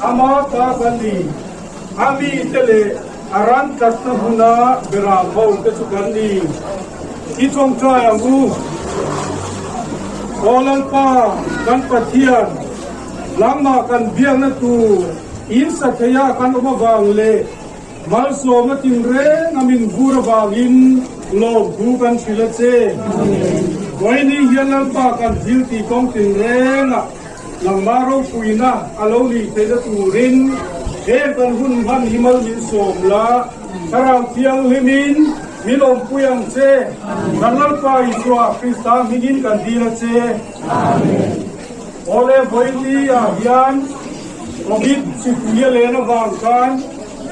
Ama ta kan ni. A mite leh a ran tlatna hmuna beram ho te chu kan ni. I tawngtai ang u. Aw Lalpa, kan Pathian, nangmah kan biakna tur in sa theia kan awm avang leh malsawmna tinreng a min vur avangin lawmthu kan hrilh a che. Vawiini hian Lalpa kan thil tih kawng tinrengah Nangmah ropuina a lo nih theihna turin heng kan hun hman hi mal min sawm la, Thlarau Thianghlimin min awmpui ang che. Kan Lalpa Isua Krista hmingin kan dil a che. Amen. Awle vawiini ah hian Covid chipui a len avang khan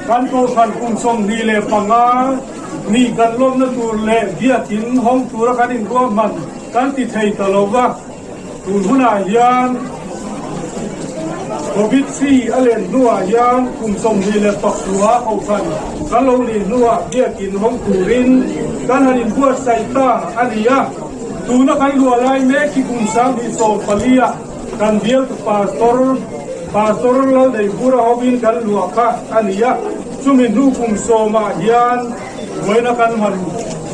kan Kohhran kum 25 ni kan lawmna tur leh biakin hawng tura kan inruahman kan ti thei ta lo va. Tun hunah hian Covid hri a len hnuah hian kum 29 kohhran kan lo nih hnuah biakin hawng turin kan han inbuatsaih ta a ni a. Tuna kan luah lai mek hi kum 2014 ah kan bialtu Pastor Pastor Lalneihbura hovin kan luah kha a ni a. Chumi hnu kum sawm ah hian buaina kan han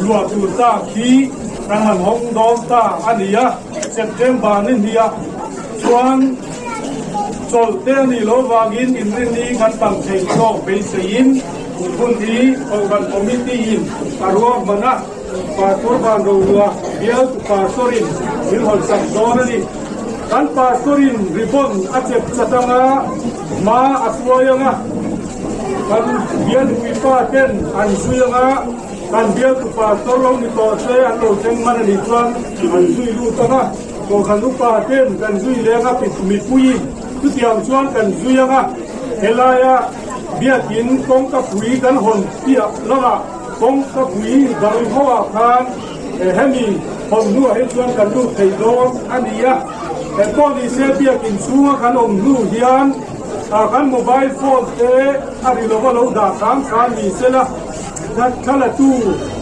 luah tur ta khi kan han hawng dawn ta a ni a. September ni hniah chuan chawlh te a nih loh vangin inrinni kan tam thei zawk beiseiin hun hi Kohhran Committee in a ruahman a, Pastor Van Rohua bial tu Pastor in min hawn sak dawn a ni. Kan Pastor in ribbon a chep chat anga hma a hruai anga kan bial puipa ten an zui anga, Kan bialtu pastor lo ni tawh se an lo thleng man a nih chuan an zui lut ang a, Kohhran upa ten kan zui leng a mipuiin chutiang chuan kan zui ang a, helaia biakin kawngka pui kan hawn piah lamah kawngka pui dang ho ah khan hemi hawn hnuah hi chuan kan lut thei dawn a ni a, engpawh ni se biakin chhunga kan awm hnu hian kan mobile phone te a ri lova lo dah hram hram ni sela. Thlalatu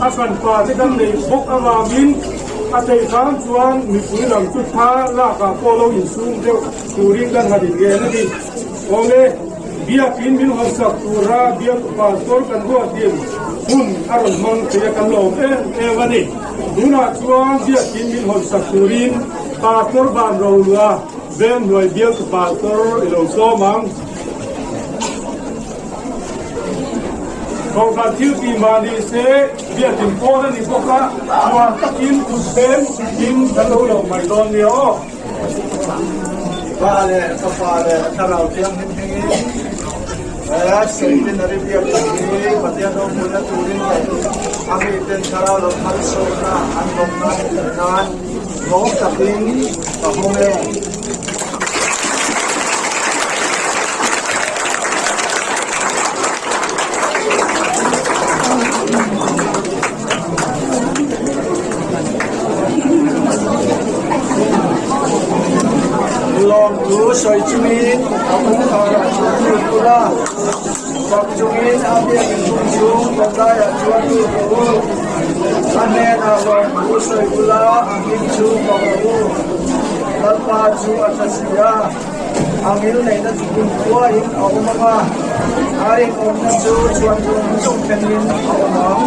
a hranpa te kan neih bawk avangin a theih hram chuan mipui lam chu thla lakah pawh lo insum deuh turin kan han inngen a ni. Awle, biakin min hawnsak tura biak pastor kan ruatin hun a rawn hmang thei a kan lawm em em a ni. Tunah chuan biakin min hawnsak turin pastor van rolua Venghnuai biak pastor i lo sawm ang. Kohhran thil tih mah ni se biakin pawn a ni bawk a, chhuan takin kut peng in kan lo lo mai dawn nia aw. Pa leh Fapa leh Thlarau Thianghlim hmingin Centenary Biakin hi Pathian ropuina turin leh a miten Thlarau lo malsawmna an lawmna a nih nan lawm takin ka hawng e. Lawmthu sawi chungin a kawngkharah chuan lut ula, fak chungin a biakinn hmun chhung kawtlaiah chuan lut rawh u. A hnenah lawmthu sawi ula, a hming chu fak rawh u. Lalpa chu a tha si a, a ngil neihna chu hun khuain a awm ang a, a rinawmna chu chhuan zawng zawng thlengin a awm ang.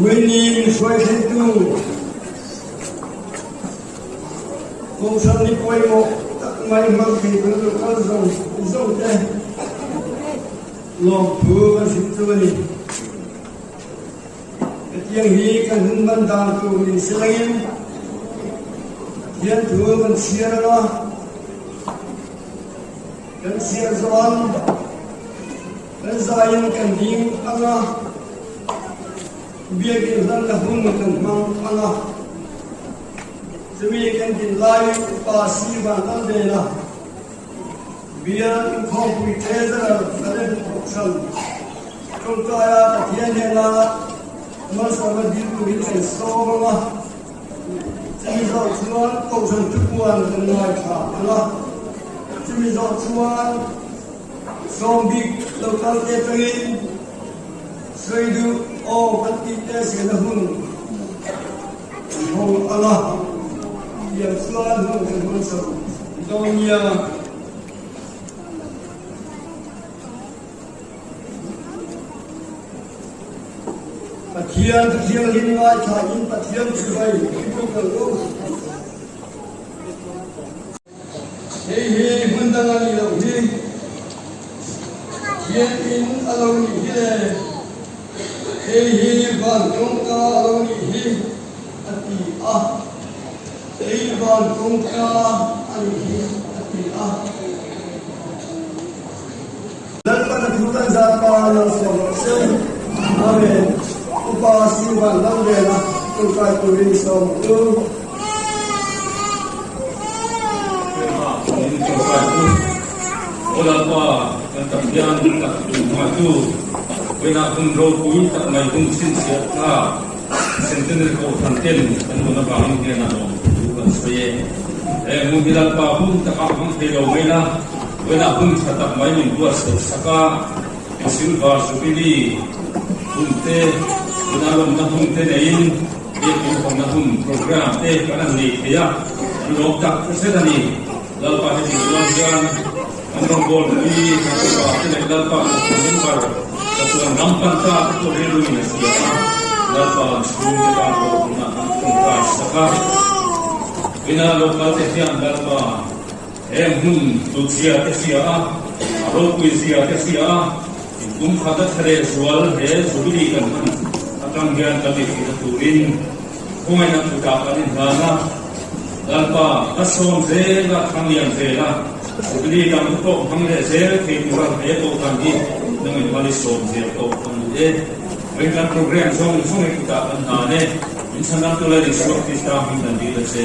Winnie min hruai thlengtu Kohhran ni pawimawh tak mai hmang thei kan lo kal zawng zawng te lawmthu kan hrilh chu a ni. Hetiang hi kan hun hman dan tur ni silangin Pathian thu kan chhiar ang a, kan chhiar zawh ang, kan zaiin kan ding ang a, biakinn hlanna hun kan hmang ang a. Chumi kan din laiin Upa Sivan Lalvela bial inkhawmpui Treasurer Salem Kohhran tawngtaia Pathian hnena malsawmna dil turin kan sawm ang a, chumi zawh chuan Kohhran thupuan kan ngaithla ang a, chumi zawh chuan sawm bik lo kal te atangin sawi duh aw kan tih te zirna hun Hawng anga tiang chuan hmun kan hmang chho dawn nia. Pathian Thianghlim ngaithlain Pathian chibai i buk ang u. Hei hi hmun dang a nih loh hi. Pathian in a lo nih hi le. Hei hi van kawngka a lo nih hi, a ti a. Hei van kawngka a nih hi, a ti a. Lalpan a thu kan zat pa lo sawm rawh se. Amen. Upa Sivan Lalvela tawngtai turin sawm ang u. Hema min tawngtai u. Aw Lalpa, kan Pathian tak tu hmaitu, vawiinah hun ropui tak mai hun chhinchhiah tlak Centenary Kohhran ten kan hun avangin hnenah lawm thu kan sawi e. Heng hun hi Lalpa hun takah hmang thei lo mai la, vawiinah hun tha tak mai min buatsaih sak a, Silver Jubilee hun te, tuna lawmna hun te neiin Biakinn hawmna hun programme te kan han nei thei a, kan lawm tak zet a ni. Lalpa heti chuan hian kan rawngbawlpui kan upa te leh Lalpa kohhran member chatuan ram pan ta te pawh rilruin a hria a, Lalpa an chhungte tan rawhna an tawngtai sak a. Ina local te hian Lalpa heng hmun hlutzia te hria a, a ropuizia te hria a, inkum khat a thla leh zual he Jubilee kan hman atang hian kan nei theihna turin khawngaihna kutah kan inhlan a. Lalpa, ka sawm zel a, thlang lian zel a, Jubilee dang te pawh hmang leh zel thei tura he kohhran hi nang in hmali sawm zel tawh kan ni e. Ringtlan program zawng zawng i kutah kan hlan e, min chhandamtu Lal Isua Krista hming kan dil a che.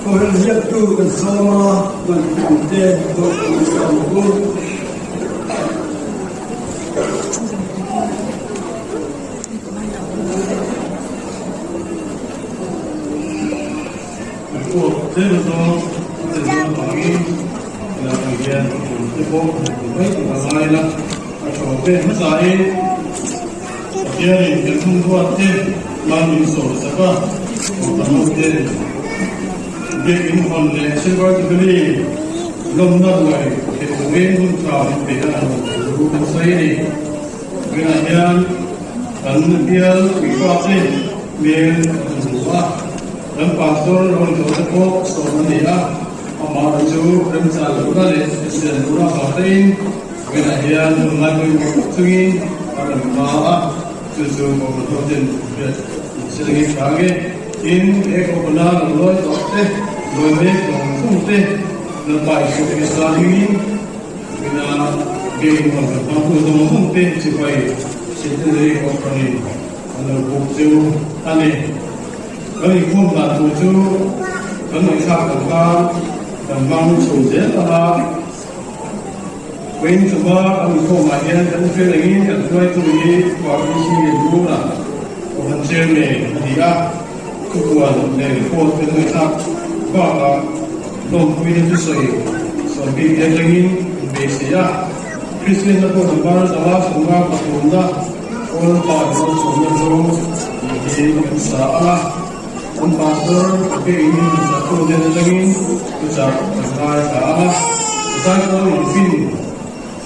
Kohhran ziaktu kan sawm a, Vanpui te pawh kan sawm ang u. Pathianin kan hun ruat te mal min sawm sak a, Kohhran hote biakinn hawn leh Silver Jubilee lawmna ruai theh turin hun tha min pe a an thu kan sawi a ni. Tunah hian kan bial puipa te hmel kan hmu a, kan pastor rawn tawh te pawh sawm a ni a, amah chu remchan lohna leh hrisel lohna avangtein Tunah hian hun ngai pawimawh tak chungin a rawn hma a, chu chu Kohhran hoten hriat insilangin tha nge. Tin, he Kohhrana lo lawi tawh te, lawi mek zawng zawng te Lalpa Isua Krista hmingin tuna biakinn hawn kan hmangtu zawng zawng te chipai Centenary Kohhranin an lo buk cheu a ni. Kan inkhawm dan tur chu kan ngaihthlak ang khan kan hmang chho zel ang a. Vawiin chuma kan inkhawmah hian kan hriat angin kan hruaitu hi Party Lianmuna Kohhran Chairman a ni a, thupuan leh report kan ngaihthlak bakah lawmpuina thusawi sawmbik te atangin an beisei a. Kristian na pawh number 500 pathumna All Party Malsawmna zawng tih hi kan sa a. An pastor biakinn in hmun saktu hnen atangin thuchah kan ngaithla a. Zaipawl infin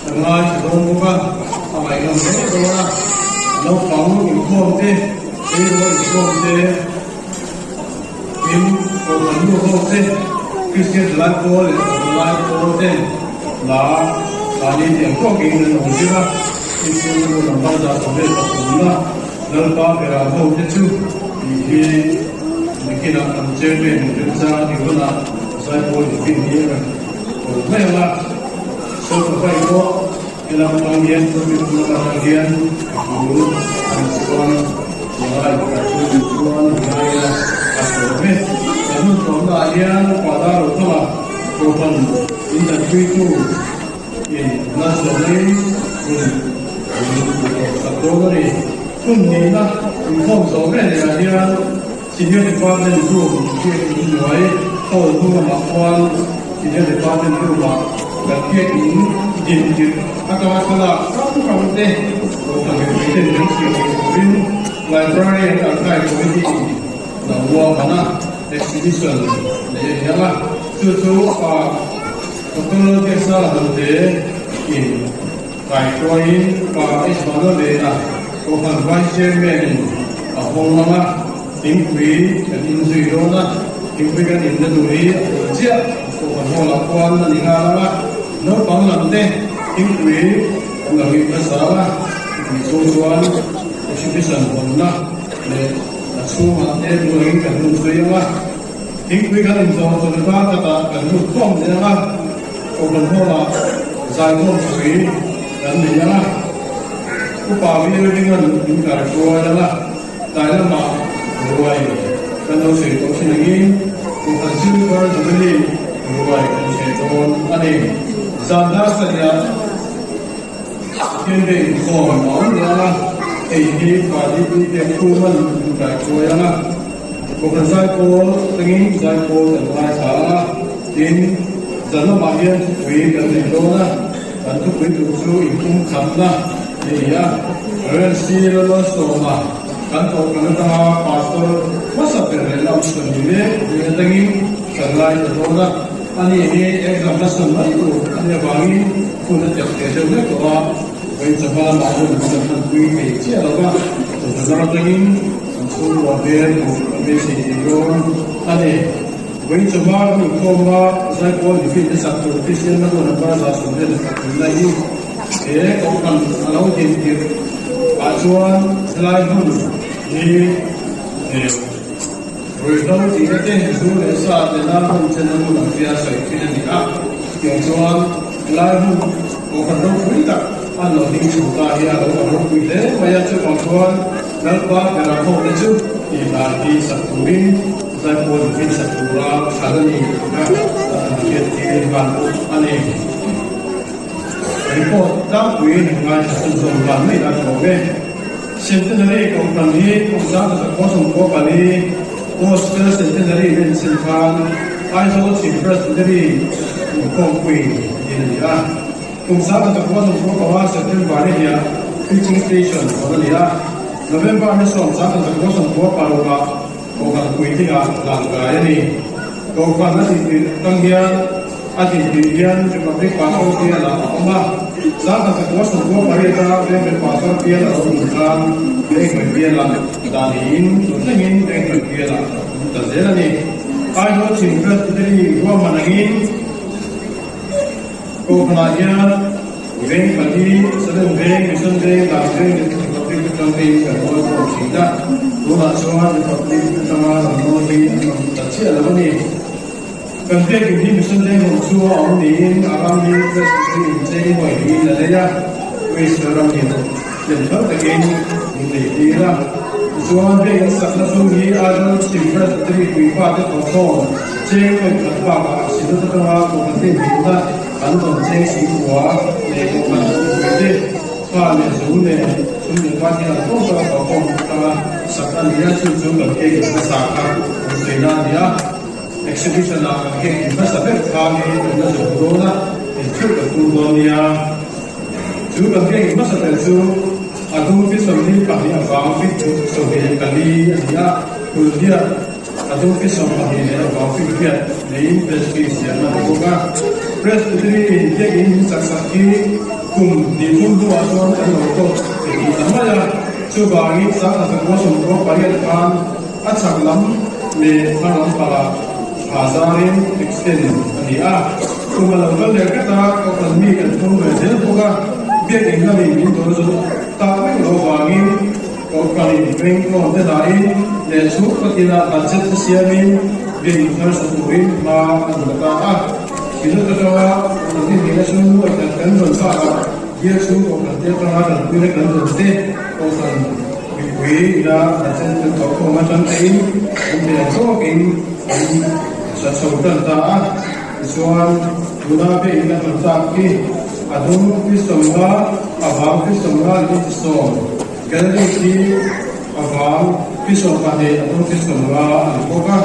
kan ngaithla dawn bawk a, a ngaihnawm hle dawn a. Naupang inkhawm te, tleirawl inkhawm te, tin Kohhran nu ho te, Kristian thalai pawl leh thalai pawl ten hla mahni tiang tawkin an lo zir a, Kristian nu lambar 123 na Lalpa berah ho te chu tih hi nakinah kan chairman remchang a tih hunah Zaipawl infin hi a rawn ko mai ang a, Sawrkar pawh helam atang hian pulpit lam atang hian a bul a ni chuan tunlai pakhat chu ni chuan a ngai a, a sawm e. Kan hun tawhna ah hian upa dar lo thang a, Kohhran in danpuitu in malsawmna in hun min tawh sak dawn a ni. Hun hnihna inkhawm zawh veleh ah hian Senior Department room biak in hnuai hall hnung lamah khuan Senior Department room ah kan biak in din tirh atanga thlalak hrang hrang te Kohhran mipui ten kan thlir theih turin Library and Archive Committee in lo ruahman a, exhibition nei a ni ang a, chu chu Doctor Lalbiakzala Hnamte in Kaihruaiin Pa Ismana lehna Kohhran Vice Chairman in a hawng ang a, thingpui kan in zui dawn a, thingpui kan inna duh hi a pawh chiah Kohhran Hall ah khuan a ni nghal ang a, naupang lam te thingpui an lo in hmasa ang a, chutih chhung chuan exhibition hawnna leh a chhungah te duhangin kan lut zui ang a, thingpui kan inzawm chawlh kar khatah kan lut khawm leh ang a. Kohhran hawlah zaikhawm pui kan nei ang a, Upa Vil Ringan min kaihruai ang a, tlai lamah ruai kan lo sawi tawh thin angin Kohhran Silver Jubilee ruai kan hreh dawn a ni. Zan dar sarihah Pathian Biak Inkhawm a awm leh ang a, hei hi Padi Biak Khuman min kaihruai ang a. Kohhran zaipawl atangin zaipawl kan ngaithla ang a, tin, zan lamah hian thupui kan nei dawn a, kan thupui tur chu inpumkhatna a ni a, Rev. C. Lalawlsawma kan kohhran atanga Pastor hmasa ber leh lamchhuan ni mek rin atangin kan ngaithla dawn a, ani hi exam la sawn mai tur a nih avangin hun a tep ve deuh hlek tawh a, vawichawhma lamah hun kan hmanpui thei chiah lo va, kohhran lam atangin. An chhungkua hmel hmuh a beisei thei dawn a ni. Vawiin chawhma kan inkhawm a, Zaipawl Defeat te sak tur Kristian na ruan a 128 lai hi he kohhran a lo din tirh ah chuan helai hmun hi ruihhlo tihna te zu leh sa tena hmun chen a hmun ang tia sawi thin a ni a. Chutiang chuan helai hmun kohhran ropui tak an lo ding chho ta hi a lo ang ropui hle mai a, chuvang chuan Lalpa bera ho te chu tih dan hi sak turin zaipawl in sak tura thlan a ni tih kha an hriat tir nghal bawk a ni. Report tlangpui han ngaithla chhunzawm nghal mai a hlawm e. Centenary Kohhran hi kum 1994 Gospel Centenary nen chin khan Aizawl Chhim Presbytery inkhawmpui din a ni a. Kum 1995 September ni hian Preaching Station hawn a ni a, November ni 1996 ah Kohhran puitlingah hlan kai a ni. Kohhran a tih tang hian a tih tih hian Republic Pastor bialah a awm a, 1998 a Reverend Pastor bial a lo awm khan Venghmai bialah dah niin tun thlengin Venghmai bialah a awm ta zel a ni. Aizawl Chhim Presbytery ruahman angin, Kohhranah hian veng pali, Salem veng, Mission veng, Lam veng leh Republic atang te in kan nawi khawm thin a, tunah chuan Republic atanga lam nawi hi an awm ta chiah lo a ni. Kan biakin hi Mission veng awm chu a awm niin a ram hi Presbytery in cheng nuai niin a lei a, Israel ram in tlem thar takin min nei tir a. Tichuan biakin sakna sum hi Aizawl Chhim Presbytery puipa te thawhkhawm Cheng nuai khat bakah Synod atanga Kohhran te inhmuhna an rawn cheng singkua leh Kohhran mipui te tha leh zung leh sum leh pa thil an tawk taka thawhkhawm atanga sak a ni a, chu chu kan cake in hmasa kha kan sawi na a ni a. Exhibition ah kan cake in hmasa ber kha hi kan la zawh dawn a, intheuh kan tum dawn nia. Chu kan cake in hmasa ber chu a dum feet 42 avang feet 24 a ni a, Kulhiat A dum pi 22 leh a vang fik riat neiin pastry siam a ni bawk a. Presbytery in biakin min sak sak hi kum hnih thum hnuah chuan kan lo tawk ti tih ta mai a, chuvangin 1998 khan a chhak lam leh hma lam pangah tha zarin extend a ni a, kum a lo kal leh hret a, kohhran mi kan thawng ve zel bawk a, biakin lamin min dawn zawh tak meuh loh vangin Kohhranin vengkawn te dahin leh chhungkaw tina budget te siamin biakin thar sa turin hma a la ta a. Minute atanga kohhran te hnena sum nuai khat kan rawn bakah bial chhung kohhran te atanga tanpuina kan rawn te kohhran mipui ina budget kan thawhkhawm atang tein kan thei ang zawkin kan sa chho tan ta a. Tichuan tuna biakin kan rawn tlak hi a dum Kristomnga a vang Kristomnga leh intisawm Gallery khi a vang Bishop pahnih a tum Bishop nga a ni bawk a,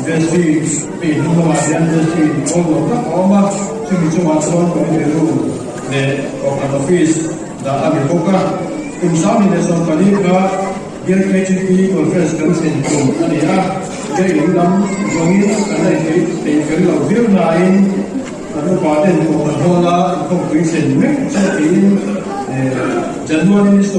Vestry hei hnung lamah hian Vestry awl nuam tak a awm a, chumi chungah chuan Committee Room leh Kohhran Office dah a ni bawk a. Kum 2014 kha Bial KTP Conference kan thlen kum a ni a, biakinn lam zawngin kan la inpeih peih fel lo viau nain, Kan upa ten kohhran hawla inkhawmpui thlen mek chu tiin January ni 13,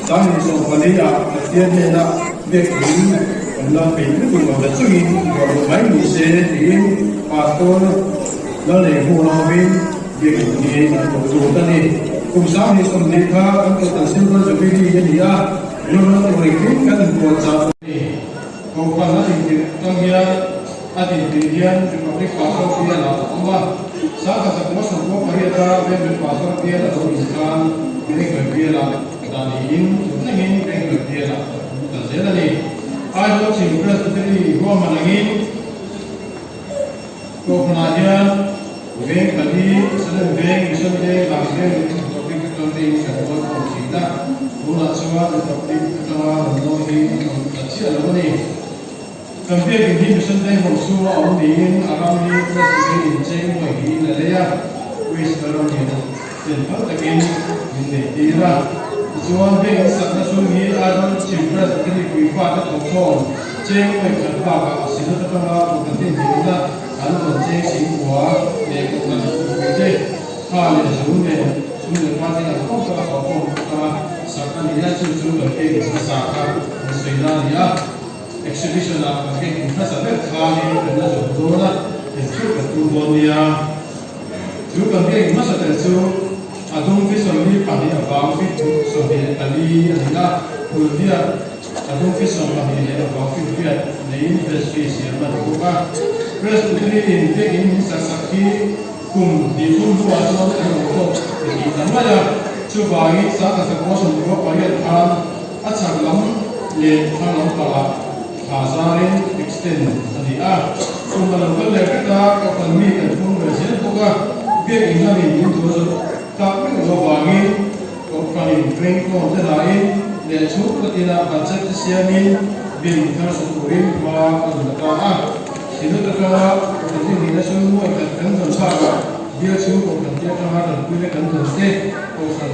2014 ah Pathian hnena biakinn kan la peih lutuk lo ta chungin ruah luh mai ni se tiin Pastor Lalneihhmuna hovin biakinn hi an thawk lut a ni. Kum 2020 kha kan Kohhran Silver Jubilee a ni a, lawmna tur engkim kan inpuahchah a ni. Kohhran a intirh atang hian a dintir hian Republic Pastor bialah a awm a, 1998 a Venghlui Pastor bial a lo in khan Venghlui bialah dah niin tun thlengin Venghlui bialah a awm ta zel a ni. Aizawl Chhim Presbytery ruahman angin Kohhranah hian veng pali, Salem Veng, Mission Veng, Lang Veng leh Republic atang te in kan rual khawm thin a, tunah chuan Republic atanga rawn nawi hi an awm ta chiah lo a ni. Kan biakin hi Mission Veng hawm chhunga awm niin a ram hi Presbytery in cheng nuai niin a lei a, West ram hian ten phal takin min neih tir a. Tichuan biakin sakna sum hi Aizawl Chhim Presbytery puifate thawkkhawm cheng nuai khat bakah Synod atanga kohhran te inhnialna an rawn cheng singkua leh kohhran mipuite tha leh zung nen sum leh pa ten an kawm taka thawhkhawm atanga sak a ni a, chu chu kan biakin hmasa kha kan sawina a ni a. Exhibition ah kan biakin hmasa ber khanin kan la zawm dawn a, engtheuh kan tum dawn nia. Chu kan biakin hmasa ber chu a dum fi 42 a vang fi 24 a ni a, Phulviat a dum fi 12 leh a vang fi riat neiin vestry siam a ni bawk a. Presbytery in biakin min sak sak hi kum hnih thum hnuah chuan kan lo tawk ti tih ta mai a, chuvangin 1998 khan A chhak lam leh hma lam pangah thla zarin extend a ni a, kum a lo kal leh hret a, kohhran mi kan thung ve zel bawk a, biakin lamin min dawn zawh tak meuh loh vangin kohhranin vengkawn te dahin leh chhungkaw tina budget te siamin biakin thar sa turin hma a la ta a. Synod atanga kohhran te hnena sum nuai khat kan dawn bakah bial chhung kohhran te atanga tanpuina kan dawn te kohhran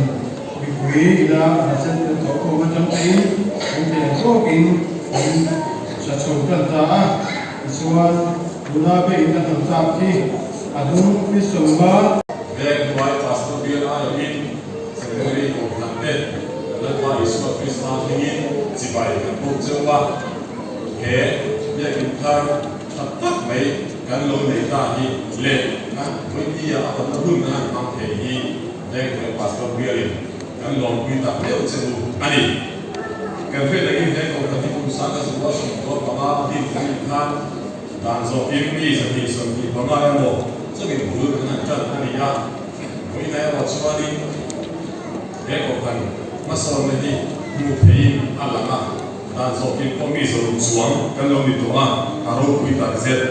Mipui ila budget kan thawhkhawm atang pawhin kan thei ang zawkin kan sa chho tan ta a, tichuan tuna biakin a hnam tlak hi a dum fi 50. Veng hnuai Pastor bial aiawhin Secretary Kohhran te kan Lalpa Isua Krista hmingin chibai kan buk cheu a, he biakin thar tha tak mai kan lo nei ta hi leh kan Vawitia a hawnna hun kan han hmang thei hi Vengthei Pastor bialin kan lawmpui tak deuh che u a ni. Kan hriat angin he kohhran hi kum 1995 a din kan nih khan dan zawhkim mi 225 emaw chungin bul kan han tan a ni a. Vawiina erawh chuanin he kohhran hmasawnna hi hmuh theihin a lang a, dan zawhkim pawh mi zawrh chuang kan lo ni tawh a, a ropui tak zet.